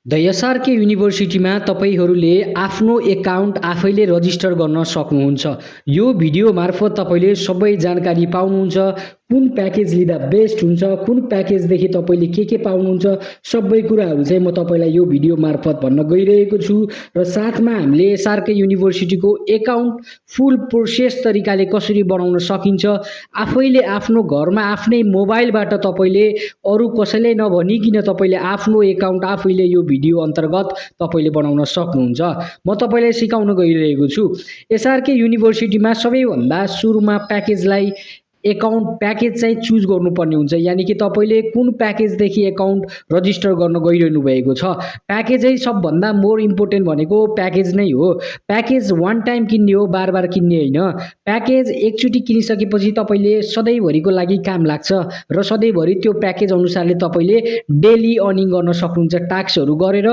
The SRK युनिभर्सिटीमा तपाईँहरूले आफ्नो एकाउन्ट आफैले रजिस्टर गर्न सक्नुहुन्छ। यो भिडियो मार्फत तपाईँले सबै जानकारी पाउनुहुन्छ। कुन प्याकेज लिँदा बेस्ट हुन्छ, कुन प्याकेजदेखि तपाईँले के पाउनुहुन्छ, सबै कुराहरू चाहिँ म तपाईँलाई यो भिडियो मार्फत भन्न गइरहेको छु। र साथमा हामीले एसआरके युनिभर्सिटीको एकाउन्ट फुल प्रोसेस तरिकाले कसरी बनाउन सकिन्छ, आफैले आफ्नो घरमा आफ्नै मोबाइलबाट तपाईँले अरू कसैलाई नभनिकन तपाईँले आफ्नो एकाउन्ट आफैले यो भिडियो अन्तर्गत तपाईँले बनाउन सक्नुहुन्छ। म तपाईँलाई सिकाउन गइरहेको छु। एसआरके युनिभर्सिटीमा सबैभन्दा सुरुमा प्याकेजलाई एकाउन्ट प्याकेज चाहिँ चुज गर्नुपर्ने हुन्छ। यानि कि तपाईँले कुन प्याकेजदेखि एकाउन्ट रजिस्टर गर्न गइरहनु भएको छ। प्याकेजै सबभन्दा मोर इम्पोर्टेन्ट भनेको प्याकेज नै हो। प्याकेज वान टाइम किन्ने हो, बार बार किन्ने होइन। प्याकेज एकचोटि किनिसकेपछि तपाईँले सधैँभरिको लागि काम लाग्छ र सधैँभरि त्यो प्याकेज अनुसारले तपाईँले डेली अर्निङ गर्न सक्नुहुन्छ। टास्कहरू गरेर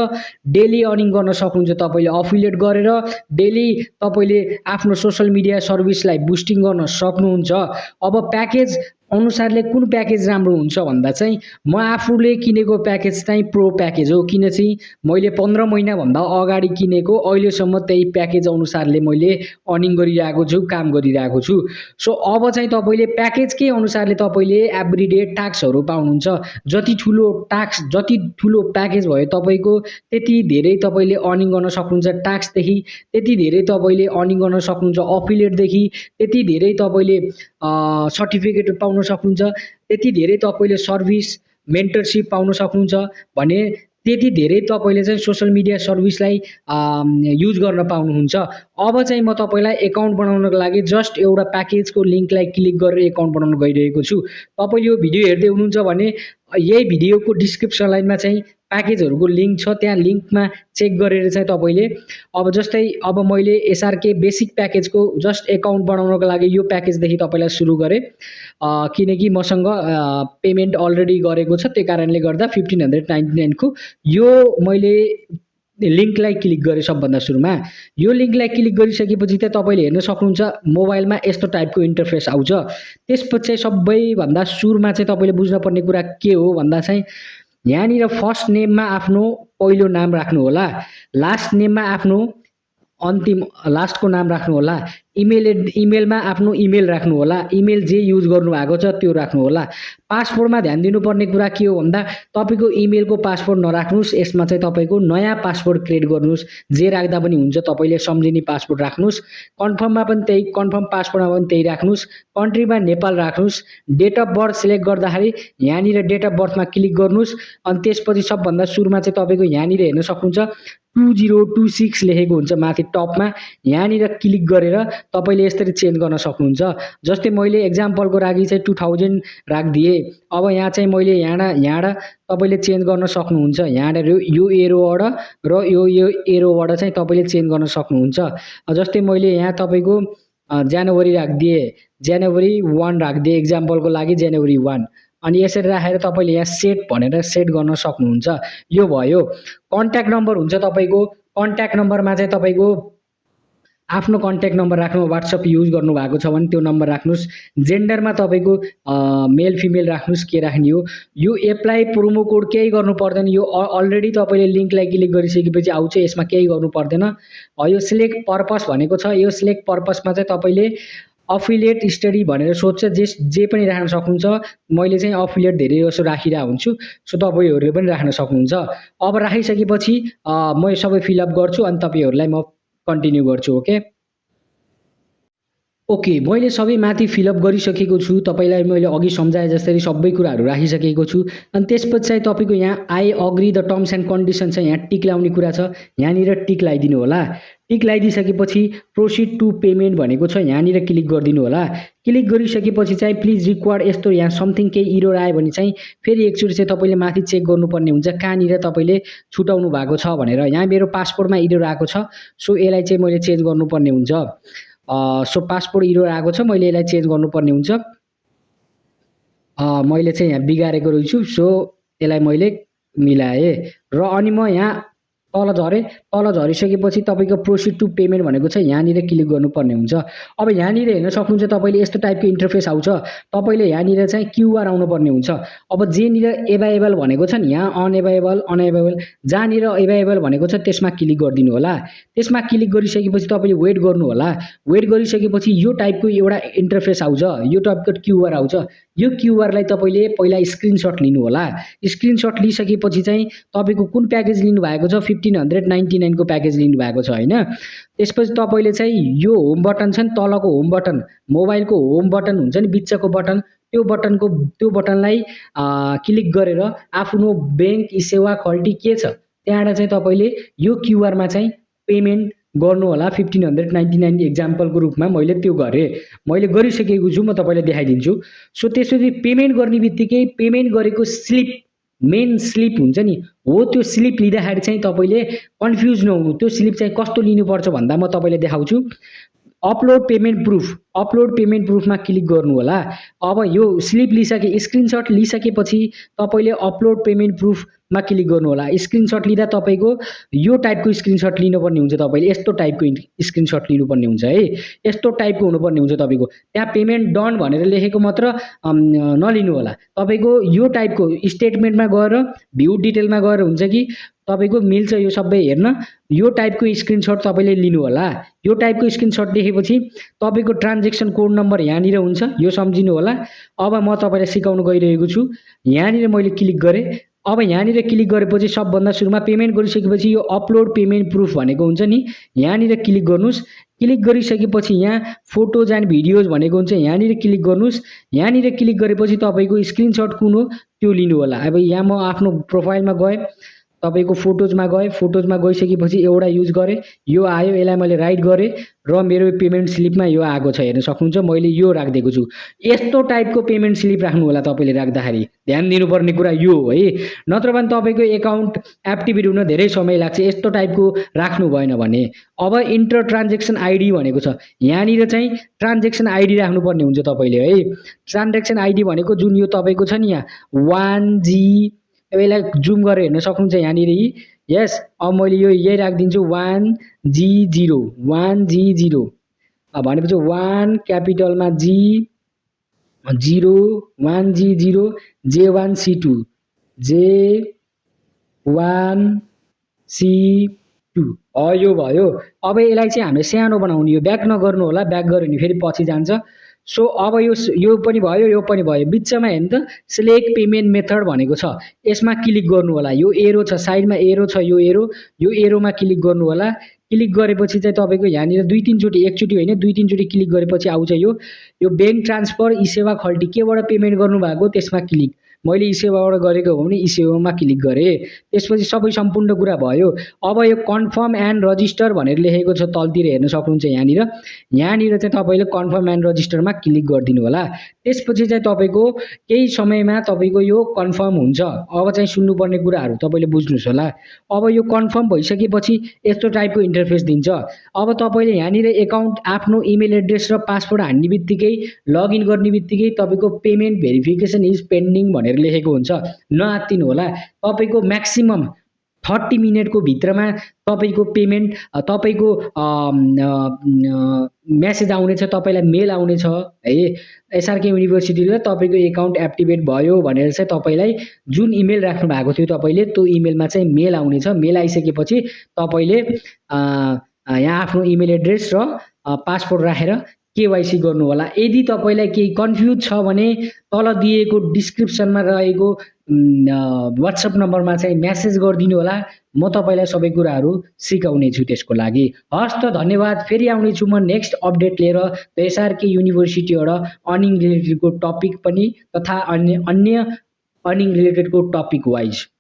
डेली अर्निङ गर्न सक्नुहुन्छ। तपाईँले अफिलिएट गरेर डेली तपाईँले आफ्नो सोसल मिडिया सर्भिसलाई बुस्टिङ गर्न सक्नुहुन्छ। अब प्याकेज अनुसारले कुन प्याकेज राम्रो हुन्छ भन्दा चाहिँ म आफूले किनेको प्याकेज चाहिँ प्रो प्याकेज हो। किन चाहिँ मैले 15 महिनाभन्दा अगाडि किनेको, अहिलेसम्म त्यही प्याकेज अनुसारले मैले अर्निङ गरिरहेको छु, काम गरिरहेको छु। सो अब चाहिँ तपाईँले प्याकेजकै अनुसारले तपाईँले एभ्रिडे टास्कहरू पाउनुहुन्छ। जति ठुलो प्याकेज भयो तपाईँको, त्यति धेरै तपाईँले अर्निङ गर्न सक्नुहुन्छ। टास्कदेखि त्यति धेरै तपाईँले अर्निङ गर्न सक्नुहुन्छ। अफिलिएटदेखि त्यति धेरै तपाईँले सर्टिफिकेट पाउन सक्नुहुन्छ। त्यति धेरै तपाईँले सर्भिस मेन्टरसिप पाउन सक्नुहुन्छ भने त्यति धेरै तपाईँले चाहिँ सोसल मिडिया सर्भिसलाई युज गर्न पाउनुहुन्छ। अब चाहिँ म तपाईँलाई एकाउन्ट बनाउनको लागि जस्ट एउटा प्याकेजको लिङ्कलाई क्लिक गरेर एकाउन्ट बनाउन गइरहेको छु। तपाईँले यो भिडियो हेर्दै हुनुहुन्छ भने यही भिडियोको डिस्क्रिप्सन लाइनमा चाहिँ प्याकेजहरूको लिङ्क छ, त्यहाँ लिङ्कमा चेक गरेर चाहिँ तपाईँले अब मैले एसआरके बेसिक प्याकेजको जस्ट एकाउन्ट बनाउनको लागि यो प्याकेजदेखि तपाईँलाई सुरु गरेँ। किनकि मसँग पेमेन्ट अलरेडी गरेको छ, त्यो कारणले गर्दा 1599 को यो मैले लिङ्कलाई क्लिक गरेँ। सबभन्दा सुरुमा यो लिङ्कलाई क्लिक गरिसकेपछि चाहिँ तपाईँले हेर्न सक्नुहुन्छ मोबाइलमा यस्तो टाइपको इन्टरफेस आउँछ। त्यसपछि सबैभन्दा सुरुमा चाहिँ तपाईँले बुझ्नुपर्ने कुरा के हो भन्दा चाहिँ यहाँनिर फर्स्ट नेममा आफ्नो पहिलो नाम राख्नु होला, लास्ट नेममा आफ्नो अन्तिम लास्टको नाम राख्नु होला, इमेलमा आफ्नो इमेल राख्नु होला, इमेल जे युज गर्नुभएको छ त्यो राख्नु होला। पासपोर्टमा ध्यान दिनुपर्ने कुरा के हो भन्दा तपाईँको इमेलको पासपोर्ट नराख्नुहोस्, यसमा चाहिँ तपाईँको नयाँ पासपोर्ट क्रिएट गर्नुहोस्। जे राख्दा पनि हुन्छ, तपाईँले सम्झिने पासपोर्ट राख्नुहोस्। कन्फर्ममा पनि त्यही, कन्फर्म पासपोर्टमा पनि त्यही राख्नुहोस्। कन्ट्रीमा नेपाल राख्नुहोस्। डेट अफ बर्थ सिलेक्ट गर्दाखेरि यहाँनिर डेट अफ बर्थमा क्लिक गर्नुहोस्। अनि त्यसपछि सबभन्दा सुरुमा चाहिँ तपाईँको यहाँनिर हेर्न सक्नुहुन्छ 2026 लेखेको हुन्छ माथि टपमा, यहाँनिर क्लिक गरेर तपाईँले यसरी चेन्ज गर्न सक्नुहुन्छ। जस्तै मैले एक्जाम्पलको लागि चाहिँ 2000 राखिदिएँ। अब यहाँ चाहिँ मैले यहाँ तपाईँले चेन्ज गर्न सक्नुहुन्छ। यहाँ यो एरोबाट र यो एरोबाट चाहिँ तपाईँले चेन्ज गर्न सक्नुहुन्छ। जस्तै मैले यहाँ तपाईँको जनवरी राखिदिएँ, जनवरी 1 राखिदिएँ एक्जाम्पलको लागि, जनवरी 1। अनि यसरी राखेर तपाईँले यहाँ सेट भनेर सेट गर्न सक्नुहुन्छ। यो भयो। कन्ट्याक्ट नम्बर हुन्छ तपाईँको। कन्ट्याक्ट नम्बरमा चाहिँ तपाईँको आफ्नो कन्ट्याक्ट नम्बर राख्नु, वाट्सएप युज गर्नुभएको छ भने त्यो नम्बर राख्नुहोस्। जेन्डरमा तपाईँको मेल फिमेल राख्नुहोस्, के राख्ने हो। यो एप्लाई प्रोमो कोड केही गर्नु पर्दैन। यो अलरेडी तपाईँले लिङ्कलाई क्लिक गरिसकेपछि आउँछ, यसमा केही गर्नु पर्दैन। यो सिलेक्ट पर्पस भनेको छ। यो सिलेक्ट पर्पसमा चाहिँ तपाईँले अफिलिएट स्टडी भनेर सोध्छ, जे पनि राख्न सक्नुहुन्छ। मैले चाहिँ अफिलिएट धेरै जसो राखिरहेको हुन्छु, सो तपाईँहरूले पनि राख्न सक्नुहुन्छ। अब राखिसकेपछि म सबै फिलअप गर्छु अनि तपाईँहरूलाई म कन्टिन्यू गर्छु। ओके, मैले सबै माथि फिलअप गरिसकेको छु। तपाईँलाई मैले अघि सम्झाए जसरी सबै कुराहरू राखिसकेको छु। अनि त्यसपछि चाहिँ तपाईँको यहाँ I agree the terms and condition छ, यहाँ टिक लाउने कुरा छ, यहाँनिर टिक लगाइदिनु होला। टिक लगाइदिइसकेपछि प्रोसिड टु पेमेन्ट भनेको छ, यहाँनिर क्लिक गरिदिनु होला। क्लिक गरिसकेपछि चाहिँ प्लिज रिक्वायर्ड यस्तो यहाँ समथिङ केही इरर आयो भने चाहिँ फेरि एकचोटि चाहिँ तपाईँले माथि चेक गर्नुपर्ने हुन्छ कहाँनिर तपाईँले छुटाउनु भएको छ भनेर। यहाँ मेरो पासपोर्टमा इरर आएको छ, सो यसलाई चाहिँ मैले चेन्ज गर्नुपर्ने हुन्छ। सो पासपोर्ट इरर आएको छ, मैले यसलाई चेन्ज गर्नुपर्ने हुन्छ। मैले चाहिँ यहाँ बिगारेको रहेछु, सो यसलाई मैले मिलाएँ र अनि म यहाँ तल झरिसकेपछि तपाईँको प्रोसिड टु पेमेन्ट भनेको छ यहाँनिर क्लिक गर्नुपर्ने हुन्छ। अब यहाँनिर हेर्न सक्नुहुन्छ तपाईँले यस्तो टाइपको इन्टरफेस आउँछ। तपाईँले यहाँनिर चाहिँ क्युआर आउनुपर्ने हुन्छ। अब जेनिर एभाइलेबल भनेको छ नि यहाँ अनएभाइलेबल जहाँनिर एभाइलेबल भनेको छ त्यसमा क्लिक गरिदिनु होला। त्यसमा क्लिक गरिसकेपछि तपाईँले वेट गर्नु होला। वेट गरिसकेपछि यो टाइपको एउटा इन्टरफेस आउँछ, यो टाइपको क्युआर आउँछ। यो क्युआरलाई तपाईँले पहिला स्क्रिनसट लिनु होला। स्क्रिनसट लिइसकेपछि चाहिँ तपाईँको कुन प्याकेज लिनुभएको छ 1599 को प्याकेज लिनुभएको छ होइन। त्यसपछि तपाईँले चाहिँ यो होम बटन छ नि तलको होम बटन, मोबाइलको होम बटन हुन्छ नि बिचको बटन, त्यो बटनलाई क्लिक गरेर आफ्नो ब्याङ्क सेवा खल्टी के छ त्यहाँबाट चाहिँ तपाईँले यो क्युआरमा चाहिँ पेमेन्ट गर्नु होला। 1599 एक्जाम्पलको रूपमा मैले त्यो गरेँ, मैले गरिसकेको छु, म तपाईँलाई देखाइदिन्छु। सो त्यसपछि पेमेन्ट गर्ने बित्तिकै पेमेन्ट गरेको स्लिप, मेन स्लिप हुन्छ नि हो, त्यो स्लिप लिँदाखेरि चाहिँ तपाईँले कन्फ्युज नहुनु। त्यो स्लिप चाहिँ कस्तो लिनुपर्छ भन्दा म तपाईँलाई देखाउँछु। अपलोड पेमेन्ट प्रुफमा क्लिक गर्नु होला। अब यो स्लिप स्क्रिनसट लिइसकेपछि तपाईँले अपलोड पेमेन्ट प्रुफमा क्लिक गर्नु होला। स्क्रिनसट लिँदा तपाईँको यो टाइपको स्क्रिनसट लिनुपर्ने हुन्छ। तपाईँले यस्तो टाइपको स्क्रिनसट लिनुपर्ने हुन्छ है, यस्तो टाइपको हुनुपर्ने हुन्छ। तपाईँको त्यहाँ पेमेन्ट डन भनेर लेखेको मात्र नलिनु होला। तपाईँको यो टाइपको स्टेटमेन्टमा गएर भ्यू डिटेलमा गएर हुन्छ कि तपाईँको मिल्छ यो सबै हेर्न, यो टाइपको स्क्रिनसट तपाईँले लिनु होला। यो टाइपको स्क्रिनसट देखेपछि तपाईँको ट्रान्जेक्सन कोड नम्बर यहाँनिर हुन्छ, यो सम्झिनु होला। अब म तपाईँलाई सिकाउन गइरहेको छु। यहाँनिर मैले क्लिक गरेँ। अब यहाँनिर क्लिक गरेपछि सबभन्दा सुरुमा पेमेन्ट गरिसकेपछि यो अपलोड पेमेन्ट प्रुफ भनेको हुन्छ नि, यहाँनिर क्लिक गर्नुहोस्। क्लिक गरिसकेपछि यहाँ फोटोज एन्ड भिडियोज भनेको हुन्छ, यहाँनिर क्लिक गर्नुहोस्। यहाँनिर क्लिक गरेपछि तपाईँको स्क्रिनसट कुन हो त्यो लिनु होला। अब यहाँ म आफ्नो प्रोफाइलमा गएँ, तपाईँको फोटोजमा गएँ, फोटोजमा गइसकेपछि एउटा युज गरेँ, यो आयो, यसलाई मैले राइट गरेँ र मेरो पेमेन्ट स्लिपमा यो आएको छ, हेर्न सक्नुहुन्छ। मैले यो राखिदिएको छु। यस्तो टाइपको पेमेन्ट स्लिप राख्नु होला तपाईँले राख्दाखेरि। ध्यान दिनुपर्ने कुरा यो हो है, नत्र भने तपाईँको एकाउन्ट एक्टिभेट हुन धेरै समय लाग्छ यस्तो टाइपको राख्नु भएन भने। अब इन्टर ट्रान्जेक्सन आइडी भनेको छ, यहाँनिर चाहिँ ट्रान्जेक्सन आइडी राख्नुपर्ने हुन्छ तपाईँले है। ट्रान्जेक्सन आइडी भनेको जुन यो तपाईँको छ नि यहाँ 1G, यसलाई जुम गरेर हेर्न सक्नुहुन्छ यहाँनिर। यस, अब मैले यो यही राखिदिन्छु 1G0 भनेपछि 1 क्यापिटलमा G 0 1G0 J1C2 यो भयो। अब यसलाई चाहिँ हामीले सानो बनाउने, यो ब्याक नगर्नु होला, ब्याक गऱ्यो भने फेरि पछि जान्छ। सो अब यो पनि भयो, यो पनि भयो। बिचमा हेर्नु त सिलेक्ट पेमेन्ट मेथड भनेको छ, यसमा क्लिक गर्नु होला। यो एरो छ, साइडमा एरो छ, यो एरोमा क्लिक गर्नु होला। क्लिक गरेपछि चाहिँ तपाईँको यहाँनिर दुई तिनचोटि, एकचोटि होइन दुई तिनचोटि क्लिक गरेपछि आउँछ यो ब्याङ्क ट्रान्सफर इसेवा खल्टी केबाट पेमेन्ट गर्नुभएको त्यसमा क्लिक। मैले इसेवाबाट गरेको हो भने इसेवामा क्लिक गरेँ। त्यसपछि सबै सम्पूर्ण कुरा भयो। अब यो कन्फर्म एन्ड रजिस्टर भनेर लेखेको छ तलतिर हेर्न सक्नुहुन्छ यहाँनिर चाहिँ तपाईँले कन्फर्म एन्ड रजिस्टरमा क्लिक गरिदिनु होला। त्यसपछि चाहिँ तपाईँको केही समयमा तपाईँको यो कन्फर्म हुन्छ। अब चाहिँ सुन्नुपर्ने कुराहरू तपाईँले बुझ्नुहोस् होला। अब यो कन्फर्म भइसकेपछि यस्तो टाइपको इन्टरफेस दिन्छ। अब तपाईँले यहाँनिर एकाउन्ट आफ्नो इमेल एड्रेस र पासवर्ड हान्ने बित्तिकै, लगइन गर्ने बित्तिकै तपाईँको पेमेन्ट भेरिफिकेसन इज पेन्डिङ भनेर लेखेको हुन्छ। नआत्तिनु होला। तपाईँको म्याक्सिमम 30 मिनटको भित्रमा तपाईँको पेमेन्ट, तपाईँको मेसेज आउनेछ, तपाईँलाई मेल आउनेछ है। एसआरके युनिभर्सिटीले तपाईँको एकाउन्ट एक्टिभेट भयो भनेर चाहिँ तपाईँलाई जुन इमेल राख्नु भएको थियो तपाईँले त्यो इमेलमा चाहिँ मेल आउनेछ। मेल आइसकेपछि तपाईँले यहाँ आफ्नो इमेल एड्रेस र पासवर्ड राखेर केवाइसी गर्नु होला। यदि तपाईँलाई केही कन्फ्युज छ भने तल दिएको डिस्क्रिप्सनमा रहेको वाट्सएप नम्बरमा चाहिँ मेसेज गरिदिनु होला। म तपाईँलाई सबै कुराहरू सिकाउने छु त्यसको लागि। हस् त, धन्यवाद। फेरि आउने छु म नेक्स्ट अपडेट लिएर एसआरके युनिभर्सिटीबाट अर्निङ रिलेटेडको टपिक पनि तथा अन्य अर्निङ रिलेटेडको टपिक वाइज।